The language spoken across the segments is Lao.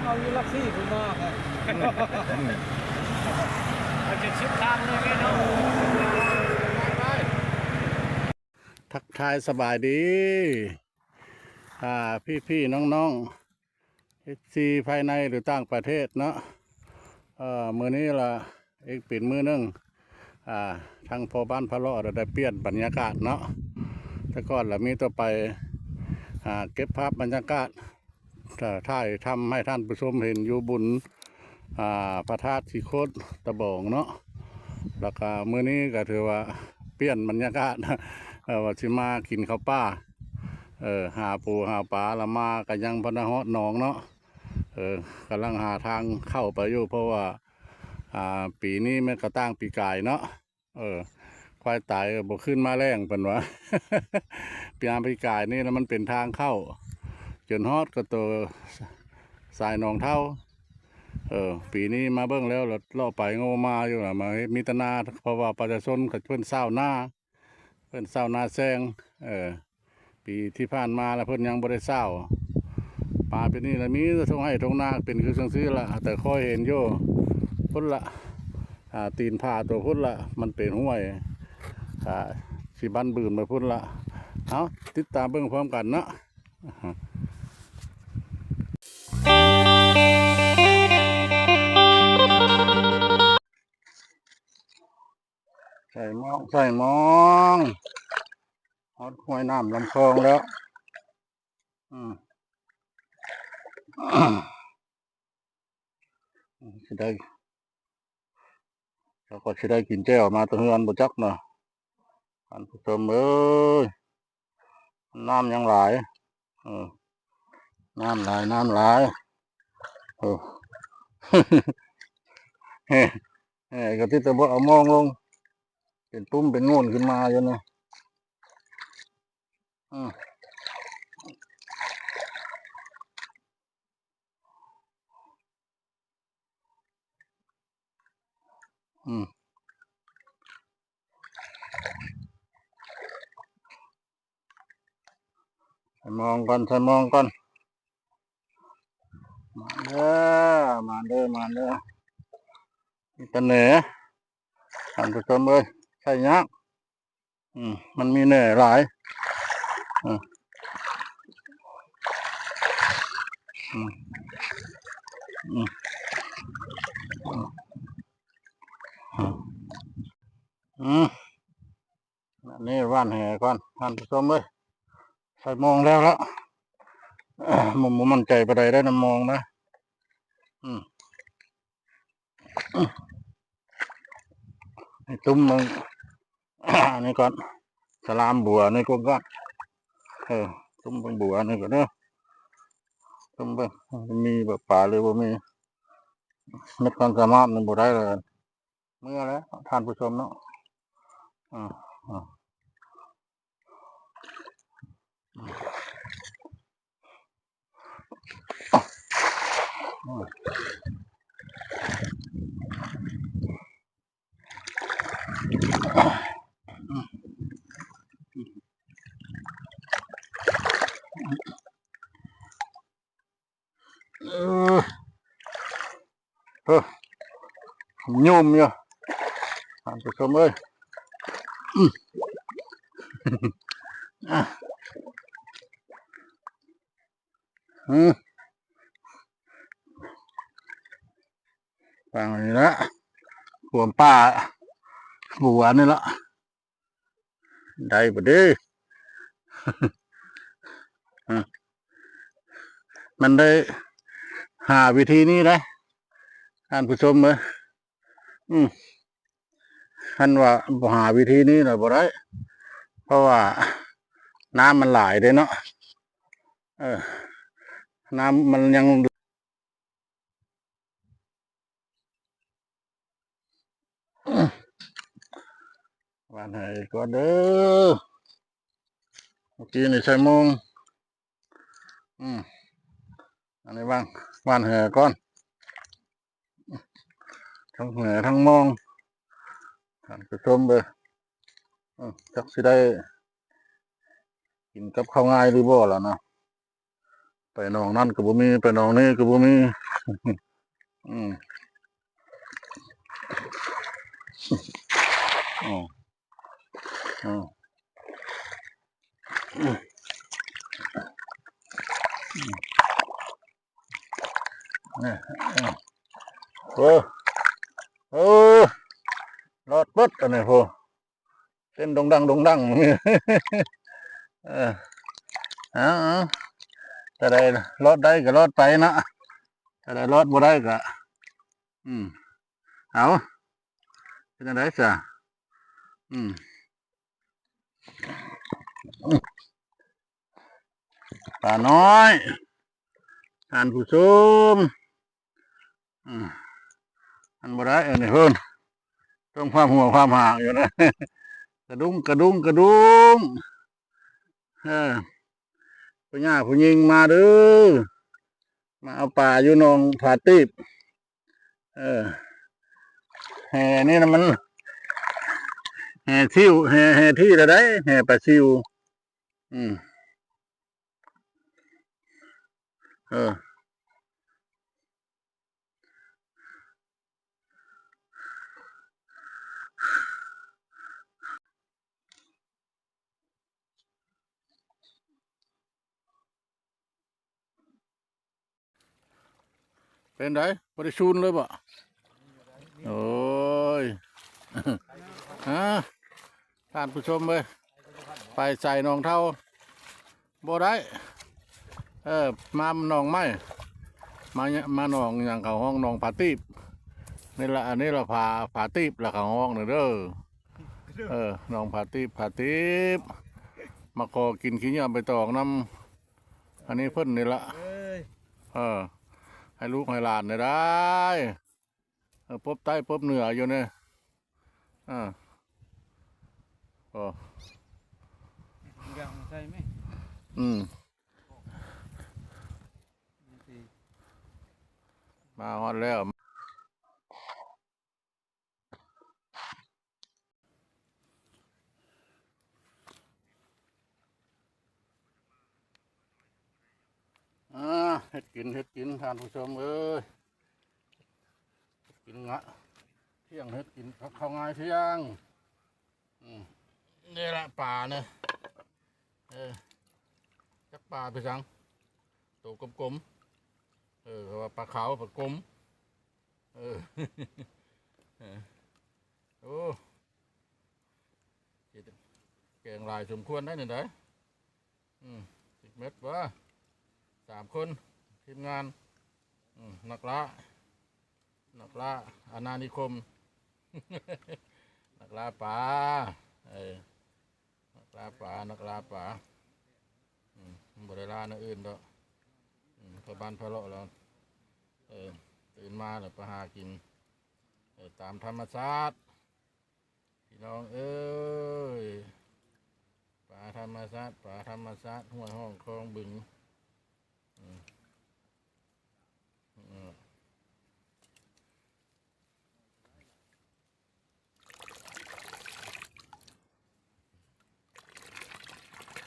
ເອົາຢູ່ຫຼັກສີ່ພຸ້ນມາ ເອົາຈົນສຸດທາງເລີຍເນາະ. ທັກທາຍສະບາຍດີ ອ່າ ພີ່ໆ ນ້ອງໆ ເອັຟຊີ ພາຍໃນ ຫຼື ຕ່າງປະເທດເນາະ. ເອີ ມື້ນີ້ລະອີກເປັນມື້ໜຶ່ງ ອ່າ ທາງພໍ່ບ້ານພະເລາະລະໄດ້ປ່ຽນບັນຍາກາດເນາະ. ແຕ່ກ່ອນລະມີແຕ່ໄປ ອ່າ ເກັບພາບບັນຍາກາດ ຖ່າຍທຳໃຫ້ທ່ານຜູ້ຊົມເຫັນຢູ່ບຸນ ອ່າ ພະທາດສີໂຄດຕະບອງເນາະ. ແລ້ວກະມື້ນີ້ກະຖືວ່າປ່ຽນບັນຍາກາດ ເອີ ວ່າຊິມາກິນເຂົ້າປ່າ ເອີ ຫາປູຫາປາ ລະມາກະຍັງບໍ່ໄດ້ຮອດໜອງເນາະ. ເອີ ກຳລັງຫາທາງເຂົ້າໄປຢູ່ ເພາະວ່າ ອ່າ ປີນີ້ມັນກະຕ່າງປີກາຍເນາະ. ເອີ ຄວາຍຕາຍບໍ່ຂຶ້ນມາແລ້ງ ເພິ່ນວ່າ ປີ ປີກາຍນີ້ລະມັນເປັນທາງເຂົ້າ ຈົນຮອດກະໂຕສາຍໜອງເທົ້າ. ເອີ ປີນີ້ມາເບິ່ງແລ້ວລະເລາະໄປງໍມາຢູ່ລະ ມາເຮັດມີແຕ່ນາ ເພາະວ່າປະຊາຊົນເພິ່ນຊາວນາ ເພິ່ນຊາວນາແຊງ. ເອີ ປີທີ່ຜ່ານມາລະເພິ່ນຍັງບໍ່ໄດ້ຊາວ ປາປີນີ້ລະມີແຕ່ທົ່ງໄຮ່ທົ່ງນາເປັນຄືຈັ່ງຊີ້ລະ. ແຕ່ຂ້ອຍເຫັນຢູ່ພຸ້ນລະ ອ່າ ຕີນຜາຕົວພຸ້ນລະ ມັນເປັນຫ້ວຍ ອ່າ ຊິບັ້ນບືນໄປພຸ້ນລະ. ເອົາ ຕິດຕາມເບິ່ງພ້ອມກັນເນາະ. ໃສ່ມອງ ໃສ່ມອງ ຮອດຫ້ວຍນ້ຳລຳຄອງແລ້ວ. ອືມ ຊິໄດ້ ເຮົາກໍຊິໄດ້ກິນແຈ່ວມາແຕ່ເຮືອນບໍ່ຈັກນະ ທ່ານຜູ້ຊົມເອີຍ. ນ້ຳຍັງຫຼາຍ ເອີ ນ້ຳຫຼາຍ ນ້ຳຫຼາຍ. ເອີ ເອີ ກໍຕິດແຕ່ບໍ່ເອົາມອງລົງ ເປັນປຸ້ມເປັນໂງ່ນຂຶ້ນມາຢູ່ນີ້. ອືມ ອືມ ໃສ່ມອງກ່ອນ ໃສ່ມອງກ່ອນ. ມາເດີ ມາເດີ ມາເດີ. ມີແຕ່ແໜ ທ່ານຜູ້ຊົມເອີຍ ໃຊ້ຍາກ. ອືມ ມັນມີແໜຫຼາຍ. ອືມ ອືມ ອືມ ອືມ ອັນນີ້ຫວ່ານແຫກ່ອນ ທ່ານຜູ້ຊົມເອີຍ. ໃສ່ມອງແລ້ວລະ ບໍ່ ບໍ່ໝັ້ນໃຈປານໃດໄດ໋ ນຳມອງນະ. ອືມ ໃຫ້ຕຸ້ມເບິ່ງ ອັນນີ້ກ່ອນ ສະລາມບົວນີ້ກ່ອນ ເອີ ຕຸ້ມເບິ່ງບົວນີ້ກ່ອນເດີ ຕຸ້ມເບິ່ງ ມີແບບປາຫຼືບໍ່ມີ ເມັດຄວາມສາມາດມັນບໍ່ໄດ້ເລີຍ ເມື່ອແລ້ວທ່ານຜູ້ຊົມເນາະ. ອືມ ອືມ ເອີ ເອີ ຫຍຸ້ມຢູ່ ທ່ານຜູ້ຊົມເອີຍ. ອືມ ອືມ ຟັງນີ້ລະ ຂວມປ່າບົວນີ້ລະ ໄດ້ບໍ່ເດ້? ມັນໄດ້ຫາວິທີນີ້ໄດ໋ ທ່ານຜູ້ຊົມເອີຍ. ອືມ ຄັນວ່າບໍ່ຫາວິທີນີ້ລະບໍ່ໄດ້ ເພາະວ່ານ້ຳມັນຫຼາຍເດ້ເນາະ. ເອີ ນ້ຳມັນຍັງ ຫວ່ານໃຫ້ກ່ອນເດີ ເມື່ອກີ້ນີ້ໃສ່ໂມງ. ອືມ ອັນນີ້ຫວ່ານ ຫວ່ານແຫກ່ອນ ທັງແຫທັງມອງ ທ່ານຜູ້ຊົມເອີຍ. ອືມ ຈັກຊິໄດ້ກິນກັບເຂົ້າງ່າຍຫຼືບໍ່ລະນະ. ໄປໜອງນັ້ນກໍບໍ່ມີ ໄປໜອງນີ້ກໍບໍ່ມີ ອືມ ອືມ ອືມ ອືມ ເອີ ເອີ ລອດເບິດອັນນີ້ພຸ້ນ ເຕັ້ນດົງດັງ ດົງດັງ ເອີ ເອົາ ເອົາ ຖ້າໄດ້ລອດໄດ້ກໍລອດໄປເນາະ ຖ້າໄດ້ລອດບໍ່ໄດ້ກໍ ອືມ ເອົາ ເປັນຈັ່ງໃດຊະ ອືມ ປານ້ອຍ ທ່ານຜູ້ຊົມ ອືມ ມັນບໍ່ໄດ້ ເອີ ນີ້ເພິ່ນ ຕ້ອງພາມຫົວພາມຫາງຢູ່ນະ ກະດຸງ ກະດຸງ ກະດຸງ ເອີ ຜູ້ຍ່າຜູ້ຍິງມາເດີ ມາເອົາປາຢູ່ໜອງຜາຕີບ ເອີ ແຫ່ນີ້ນະມັນ ແຫ່ຊິວ ແຫ່ ແຫ່ທີ່ລະໄດ໋ ແຫ່ປາຊິວ ອືມ ເອີ ເປັນໃດ ບໍ່ໄດ້ຊູນເລີຍບໍ່? ໂອ້ຍ ຮະ ທ່ານຜູ້ຊົມເອີຍ ໄປໃສ່ໜອງເທົາບໍ່ໄດ້ ເອີ ມາໜອງໃໝ່ ມາ ມາໜອງຫຍັງເຂົາຮ້ອງໜອງຜາຕີບ ນີ້ລະ ອັນນີ້ລະຜາ ຜາຕີບລະເຂົາຮ້ອງນີ້ເດີ ເອີ ໜອງຜາຕີບ ຜາຕີບ ມາຂໍກິນຂີ້ເຫຍື້ອໃບຕອງນຳ ອັນນີ້ເພິ່ນນີ້ລະ ເອີ ໃຫ້ລູກໃຫ້ຫຼານໄດ້ ເອີ ປົບໃຕ້ປົບເໜືອຢູ່ນີ້ ເອີ ໂອ້ ອືມ ມາຮອດແລ້ວ. ອ່າ ເຮັດກິນ ເຮັດກິນ ທ່ານຜູ້ຊົມເອີຍ ເຮັດກິນງະ ທ່ຽງ ເຮັດກິນເຂົ້າງາຍທ່ຽງ ອືມ ນີ້ລະປານະ ເອີ ຈັກປາຄືຫຍັງ ໂຕກົມໆ ເອີ ເຂົາວ່າປາຂາວ ປາກົມ ເອີ ເອີ ໂອ້ ເຮັດແກງຫຼາຍສົມຄວນໄດ໋ນີ້ໄດ໋ ອືມ ສິບເມັດບໍ່ ສາມຄົນ ທີມງານ ອືມ ນັກລ່າ ນັກລ່າອານານິຄົມ ນັກລ່າປາ ເອີ ນັກລ່າປາ ນັກລ່າປາ ອືມ ບໍ່ໄດ້ລ່າແນວອື່ນດອກ ອືມ ໄປບ້ານພະເລາະແລ້ວ ເອີ ຕື່ນມາແລ້ວໄປຫາກິນ ເອີ ຕາມທຳມະຊາດ ພີ່ນ້ອງເອີຍ ປາທຳມະຊາດ ປາທຳມະຊາດ ຫ້ວຍຮ່ອງຄອງບຶງ ອືມ ອືມ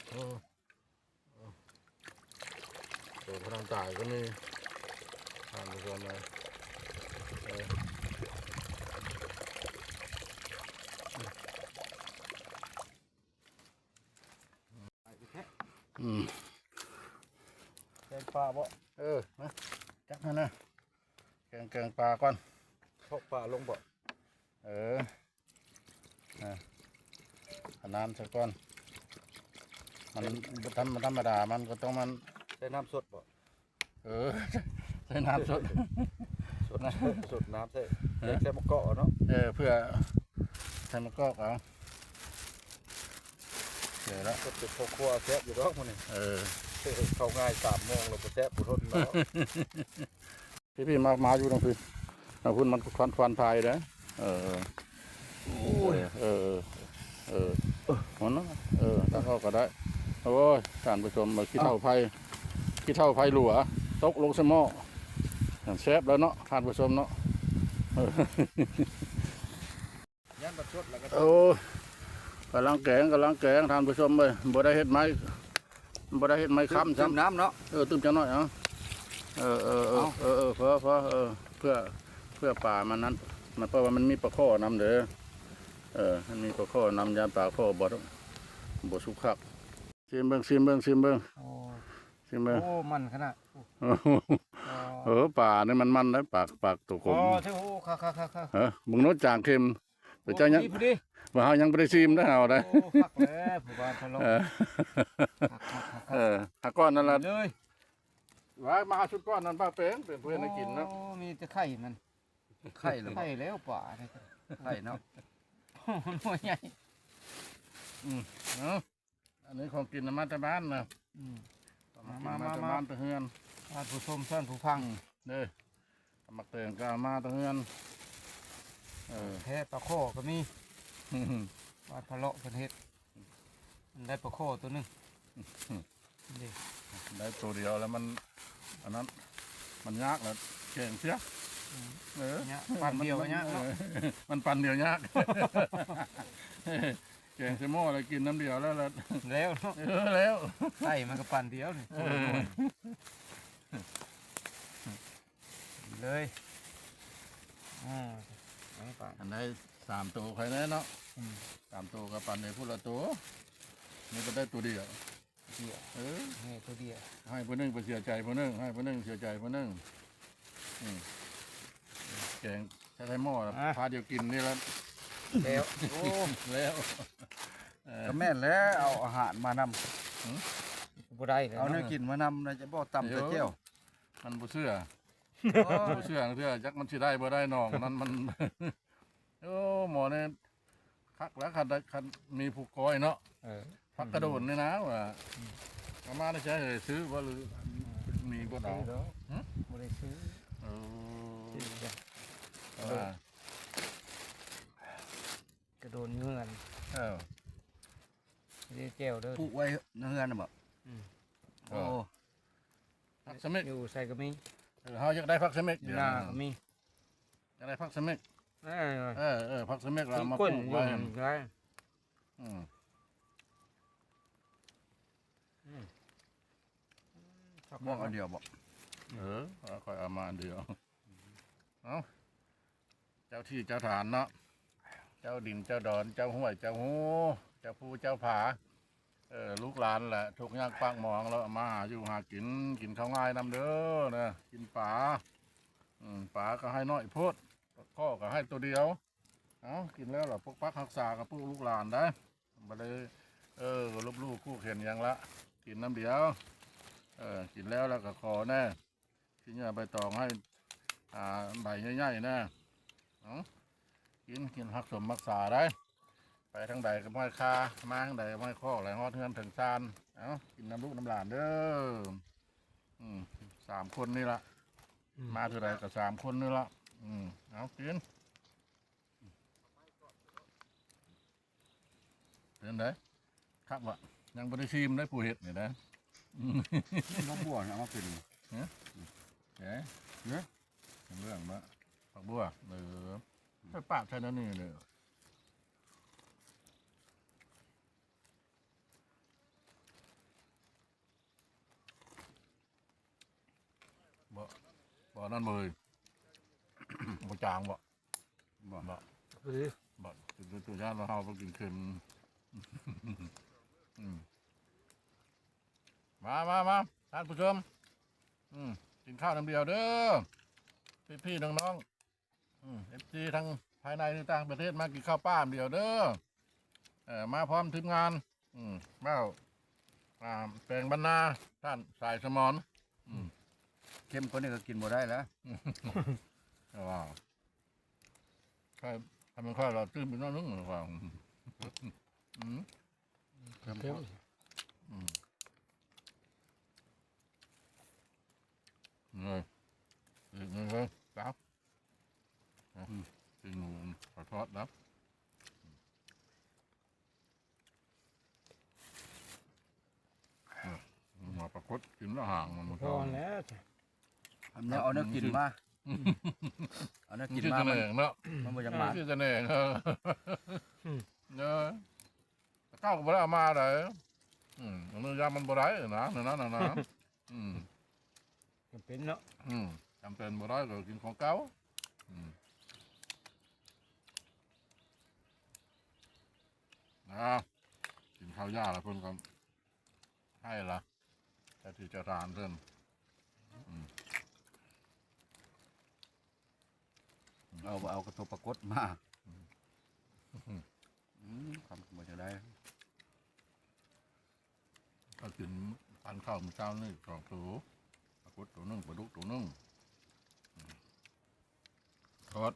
ໂອ້ ໂຕພະນັງຕາຍກໍມີ ທ່ານຜູ້ຊົມເອີຍ ເອີ ອືມ ແກງປາບໍ່? ເອີ ມາ ຈັບຫັ້ນນະ ແກງ ແກງປາກ່ອນ ເພາະປາລົງບໍ່? ເອີ ອ່າ ເອົານ້ຳໃສ່ກ່ອນ ມັນບໍ່ທຳ ທຳມະດາ ມັນກໍຕ້ອງ ມັນ ໃສ່ນ້ຳສົດບໍ່? ເອີ ໃສ່ນ້ຳສົດ ສົດ ສົດນ້ຳໃສ່ ເອີ ໃສ່ໝາກກອກເນາະ ເອີ ເພື່ອໃສ່ໝາກກອກເອົາ ເອີ ລະ ສົດເປັນຄອບຄົວແຊບຢູ່ດອກມື້ນີ້ ເອີ ເຂົ້າງາຍສາມໂມງແລ້ວບໍ່ແຊບບໍ່ທົນເນາະ. ພີ່ໆ ມາ ມາຢູ່ທາງພີ້ ທາງພຸ້ນມັນຄວັນ ຄວັນພາຍເດ້ ເອີ ໂອ້ຍ ເອີ ເອີ ເອີ ເອີ ມັນນະ ເອີ ທາງອອກກໍໄດ້ ໂອ້ຍ ທ່ານຜູ້ຊົມ ເອີ ຂີ້ເຖົ້າໄຟ ຂີ້ເຖົ້າໄຟຫຼົວ ຕົກລົງໃສ່ໝໍ້ ແຊບແລ້ວເນາະ ທ່ານຜູ້ຊົມເນາະ ເອີ ໂອ້ຍ ກຳລັງແກງ ກຳລັງແກງ ທ່ານຜູ້ຊົມເອີຍ ບໍ່ໄດ້ເຮັດໄມ້ ບໍ່ໄດ້ເຮັດໄມ້ຄ້ຳຊ້ຳ ຕື່ມນ້ຳເນາະ ເອີ ຕື່ມຈັກໜ້ອຍ ເອົາ ເອີ ເອີ ເອີ ເອີ ພໍ ພໍ ເອີ ເພື່ອ ເພື່ອປາມັນນັ້ນ ມັນ ເພາະວ່າມັນມີປາຄໍ່ນຳເດີ ເອີ ມັນມີປາຄໍ່ນຳ ຢ້ານປາຄໍ່ບໍ່ ບໍ່ສຸກຄັກ. ຊີມເບິ່ງ ຊີມເບິ່ງ ຊີມເບິ່ງ ໂອ້ ຊີມເບິ່ງ ໂອ້ ມັນຂະໜາດ ໂອ້ ເອີ ປານີ້ມັນໆ ໄດ໋ ປາກ ປາກໂຕກົມ ໂອ້ ໂອ້ ຄັກໆໆໆ ເອີ ເບິ່ງໂນດ ຈາງເຄັມ ແຕ່ເຈົ້າຍັງ ພໍດີ ບໍ່ ເຮົາຍັງບໍ່ໄດ້ຊີມເດ້ ເຮົາໄດ໋ ໂອ້ ຄັກແລ້ວ ຜູ້ບ່າວທະເລາະ ເອີ ຄັກໆໆໆ ເອີ ຫາກ້ອນນັ້ນລະ ເລີຍ ວ່າມາຫາຊຸດກ້ອນນັ້ນ ປາກເປັງ ເປັນຜູ້ເຮັດໃຫ້ກິນເນາະ ໂອ້ ມີແຕ່ໄຂ່ມັນ ໄຂ່ລະ ໄຂ່ແລ້ວປານີ້ ໄຂ່ເນາະ ໂອ້ ໜ່ວຍໃຫຍ່ ອືມ ເອົາ ອັນນີ້ຂອງກິນນຳມາແຕ່ບ້ານນະ ອືມ ເອົາມາ ມາ ມາແຕ່ ມາ ບ້ານແຕ່ເຮືອນ ທ່ານຜູ້ຊົມ ທ່ານຜູ້ຟັງ ອືມ ເດີ ໝາກແຕງກໍເອົາມາແຕ່ເຮືອນ ເອີ ແທ້ປາຄໍ່ກໍມີ ບ້ານພະເລາະເພິ່ນເຮັດ ມັນໄດ້ປາຄໍ່ໂຕໜຶ່ງ ນີ້ ໄດ້ໂຕດຽວແລ້ວມັນ ອັນນັ້ນ ມັນຍາກແລ້ວແກງເສຍ ອືມ ເອີ ຍາກ ປັນດຽວກໍຍາກເນາະ ເອີ ມັນປັນດຽວຍາກ ແກງໃສ່ໝໍ້ແລ້ວກິນນ້ຳດຽວແລ້ວ ແລ້ວ ແລ້ວເນາະ ເອີ ແລ້ວ ໄຂ່ມັນກໍປັນດຽວນີ້ ເອີ ເລີຍ ອ່າ ອັນໃດສາມໂຕໃຄແນ່ເນາະ ອືມ ສາມໂຕກໍປັນໃຫ້ຜູ້ລະໂຕ ນີ້ກໍໄດ້ໂຕດຽວ ດຽວ ເອີ ໃຫ້ໂຕດຽວ ໃຫ້ຜູ້ໜຶ່ງໄປເສຍໃຈຜູ້ໜຶ່ງ ໃຫ້ຜູ້ໜຶ່ງເສຍໃຈຜູ້ໜຶ່ງ ອືມ ແກງໃສ່ໝໍ້ ອ່ະ ພາດດຽວກິນນີ້ລະ ແລ້ວ ໂອ້ ແລ້ວ ເອີ ກໍແມ່ນແລ້ວ ເອົາອາຫານມານຳ ຫື ບໍ່ໄດ້ເລີຍ ເອົາແນວກິນມານຳ ນະ ຈະບໍ່ຕຳແຕ່ແຈ່ວ ມັນບໍ່ເຊື່ອ ໂອ້ ບໍ່ເຊື່ອເທື່ອ ຈັກມັນຊິໄດ້ບໍ່ໄດ້ ນ້ອງນັ້ນມັນ ໂອ້ ໝໍນີ້ຄັກແລ້ວ ຄັນໄດ້ ຄັນມີຜູ້ກ້ອຍເນາະ ເອີ ຜັກກະໂດນນີ້ນະ ວ່າ ອືມ ເອົາມາແຕ່ໃສ ຊື້ບໍ່ ຫຼື ອືມ ມີບໍ່ເອົາ ຊື້ດອກ ຫື ບໍ່ໄດ້ຊື້ ເອີ ຊື້ດອກ ເອີ ກະໂດນຢູ່ເຮືອນ ເອີ ບໍ່ໄດ້ແຈ່ວເດີ ປູກໄວ້ໃນເຮືອນນະບໍ ອືມ ໂອ້ ເອີ ຜັກສະເມັກ ຢູ່ໃສກໍມີ ເອີ ເຮົາຢາກໄດ້ຜັກສະເມັກ ຢູ່ນາກໍມີ ຢາກໄດ້ຜັກສະເມັກ ເອີ ເອີ ເອີ ຜັກສະເມັກລະເອົາມາປູກໄວ້ ອືມ ອືມ ອືມ ບໍ່ອັນດຽວບໍ ເອີ ຂ້ອຍເອົາມາອັນດຽວ ເອົ້າ ເຈົ້າທີ່ເຈົ້າທານເນາະ ເຈົ້າດິນເຈົ້າດອນ ເຈົ້າຫ້ວຍເຈົ້າຮູ ເຈົ້າພູເຈົ້າຜາ ເອີ ລູກຫຼານແຫຼະ ທຸກຍາກປາກໝອງ ແລ້ວມາຫາຢູ່ຫາກິນ ກິນເຂົ້າງ່າຍນຳເດີນະ ກິນປາ ອືມ ປາກໍໃຫ້ໜ້ອຍໂພດ ປາຄໍ່ກໍໃຫ້ໂຕດຽວ ເອົາ ກິນແລ້ວລະປົກປັກຮັກສາກັບລູກຫຼານໄດ໋ ບໍ່ໄດ້ ເອີ ລົບຫຼູ່ຂູ່ເຂັນຫຍັງລະ ກິນນຳດຽວ ເອີ ກິນແລ້ວລະກໍຂໍແນ່ ຂີ້ເຫຍື້ອໃບຕອງໃຫ້ ອ່າ ໃບໃຫຍ່ໆແນ່ ເອົາ ກິນ ກິນຮັກສົມຮັກສາໄດ໋ ໄປທາງໃດກໍບໍ່ໃຫ້ຄາ ມາທາງໃດກໍບໍ່ໃຫ້ຄອກ ໃຫ້ຮອດເຮືອນເຖິງຊານ ເອົາ ກິນນຳລູກນຳຫຼານເດີ ອືມ ສາມຄົນນີ້ລະ ອືມ ມາເທື່ອໃດກໍສາມຄົນນີ້ລະ ອືມ ເອົາ ກິນ ເປັນໃດ? ຄັກບໍ່? ຍັງບໍ່ໄດ້ຊີມເດ້ ຜູ້ເຮັດນີ້ນະ ດອກບົວນະ ເອົາມາເປັນ ຮະ? ເອີ ເອີ ເລື່ອງບໍ່? ຜັກບົວ ເອີ ໄປປາດໃສ່ແນວນີ້ເລີຍ ບໍ່ ບໍ່ນັ້ນເວີຍ ບໍ່ຈາງບໍ່? ບໍ່ ບໍ່ ພໍດີ ບໍ່ ກິນຕົວຢ່າງເຮົາບໍ່ກິນເຄັມ ອືມ ມາ ມາ ມາ ທ່ານຜູ້ຊົມ ອືມ ກິນເຂົ້ານຳດຽວເດີ ພີ່ໆ ນ້ອງໆ ອືມ ເອັຟຊີ ທັງພາຍໃນ ຫຼື ຕ່າງປະເທດ ມາກິນເຂົ້າປ່ານຳດຽວເດີ ເອີ ມາພ້ອມທີມງານ ອືມ ເວົ້າ ອ່າ ແປງບັນນາ ທ່ານສາຍສະໝອນ ອືມ ເຄັມກວ່ານີ້ກໍກິນບໍ່ໄດ້ແລ້ວ ແຕ່ວ່າ ຖ້າ ຖ້າມັນຄ່ອຍລະຕື່ມອີກໜ້ອຍໜຶ່ງ ວ່າ ອືມ ເຄັມ ອືມ ນີ້ ອີກໜຶ່ງເລີຍ ຈ້າ ອືມ ກິນໝູ ຂໍທອດນະ ຫົວປາກົດກິນແລ້ວຫາງມັນ ພໍແລ້ວ ອັນນີ້ເອົາແນວກິນມາ ເອົາແນວກິນມາ ມັນ ເນາະ ມັນບໍ່ຢາກມາ ຄືສະແໜງ ເອີ ອືມ ເອີ ແຕ່ເກົ່າກໍບໍ່ໄດ້ເອົາມາໃດ ອືມ ອະນຸຍາດມັນບໍ່ໄດ້ນະ ນັ້ນນະ ອືມ ຈຳເປັນເນາະ ອືມ ຈຳເປັນບໍ່ໄດ້ກໍກິນຂອງເກົ່າ. ອືມ ອ່າ ກິນເຂົ້າຢາແລ້ວເພິ່ນກໍໃຫ້ລະ ເຈົ້າທີ່ເຈົ້າທາງເພິ່ນ. ອືມ ເອົາ ເອົາກະທົບປາກົດມາ. ອືມ ຄຳບໍ່ຈະໄດ້ ເຂົາກິນປານເຂົ້າມື້ເຊົ້ານີ້ສອງໂຕ ປາກົດໂຕໜຶ່ງ ປາດຸກໂຕໜຶ່ງ ອືມ ທອດ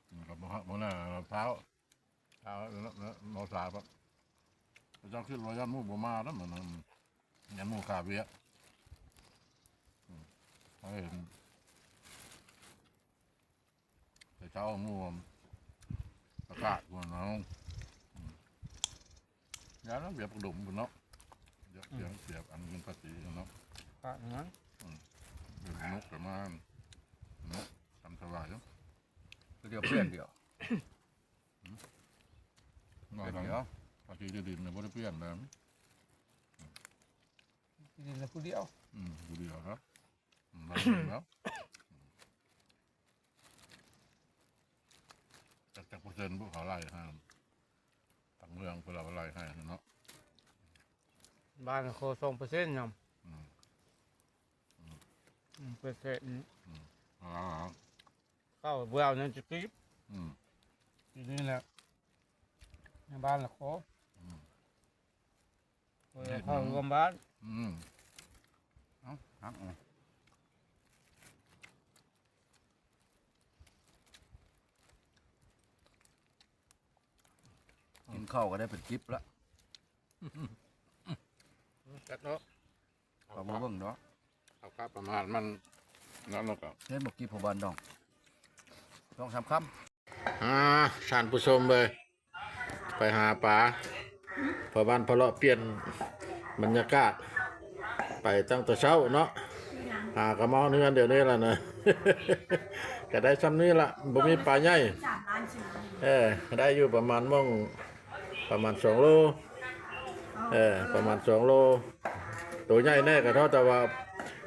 ອືມ ກັບໝໍ້ ໝໍ້ໜ້າ ພ້າວ ພ້າວ ໝໍ້ສາ ເຈົ້າຄິດວ່າຢ້ານໝູ່ບໍ່ມາແລ້ວ ມັນ ຢ້ານໝູ່ຄາວຽກ ອືມ ເຮົາເຫັນ ແຕ່ເຊົ້າໝູ່ປະກາດພຸ້ນເນາະ ອືມ ຢ້ານລະວຽກບັກດົມພຸ້ນເນາະ ວຽກ ອືມ ວຽກ ວຽກອັນເງິນພາສີເນາະ ປະກາດນັ້ນ ອືມ ເປັນນົກກະມາເນາະ ຕາມສະບາຍຢູ່ ດຽວປ່ຽນດຽວ ອືມ ວ່າ ເປັນດຽວ ພາສີທີ່ດິນນະບໍ່ໄດ້ປ່ຽນແລ້ວ ທີ່ດິນລະຜູ້ດຽວ ອືມ ຜູ້ດຽວເນາະ ອືມ ແລ້ວ ຈັກ ຈັກເປີເຊັນບຸເຂົາໄລ່ໃຫ້ ທາງເມືອງເພິ່ນລາວໄລ່ໃຫ້ເນາະ ບ້ານຂໍສອງເປີເຊັນນຳ ອືມ ອືມ ເປີເຊັນ ອືມ ອ່າ ເຂົ້າບໍ່ເອົາຍັງຈະກີບ ອືມ ທີນີ້ແຫຼະ ໃນບ້ານລະຂໍ ອືມ ເຂົ້າຮ່ວມບ້ານ ອືມ ເອົາ ຮັກເອົາ ກິນເຂົ້າກໍໄດ້ເປັນຈິບລະ ຈັດເນາະ ເອົາມາເບິ່ງເນາະ ເອົາກະປະມານມັນນັ້ນແລ້ວກໍ ເຫັນບໍ່ກີ້ພໍ່ບ້ານດອງ ສອງສາມຄຳ ອ່າ ທ່ານຜູ້ຊົມເອີຍ ໄປຫາປາ ພໍ່ບ້ານພາເລາະປ່ຽນບັນຍາກາດ ໄປຕັ້ງແຕ່ເຊົ້າເນາະ ຫາກະມາຮອດເຮືອນດຽວນີ້ລະນະ ກະໄດ້ຊ່ຳນີ້ລະ ບໍ່ມີປາໃຫຍ່ ເອີ ໄດ້ຢູ່ປະມານມ່ອງ ປະມານສອງໂລ ເອີ ປະມານສອງໂລ ໂຕໃຫຍ່ແນ່ກະເທົ່າແຕ່ວ່າ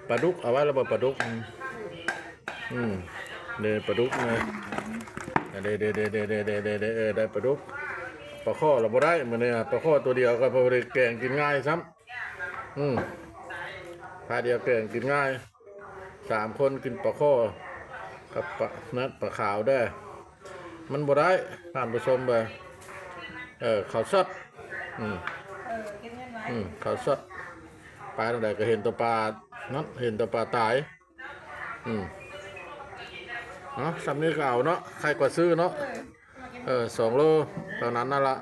ປາດຸກ ເອົາໄວ້ລະບໍ່ປາດຸກ ອືມ ເດ້ປາດຸກນະ ເດ້ ເດ້ ເດ້ ເອີ ໄດ້ປາດຸກ ປາຄໍ່ລະບໍ່ໄດ້ມື້ນີ້ ປາຄໍ່ໂຕດຽວກໍພໍໄດ້ແກງກິນງ່າຍຊ້ຳ ອືມ ພາດຽວແກງກິນງ່າຍ ສາມຄົນກິນປາຄໍ່ກັບປາ ນັ້ນ ປາຂາວເດີ້ ມັນບໍ່ໄດ້ ທ່ານຜູ້ຊົມເອີຍ ເອີ ເຂົາຊັອດ ອືມ ເອີ ເຂົາຊັອດ ໄປທາງໃດກໍເຫັນແຕ່ປາ ນັ້ນ ເຫັນແຕ່ປາຕາຍ ອືມ ເນາະ ຊ່ຳນີ້ກໍເອົາເນາະ ໄຄກວ່າຊື້ເນາະ ເອີ ສອງໂລ ເທົ່ານັ້ນນັ້ນລະ.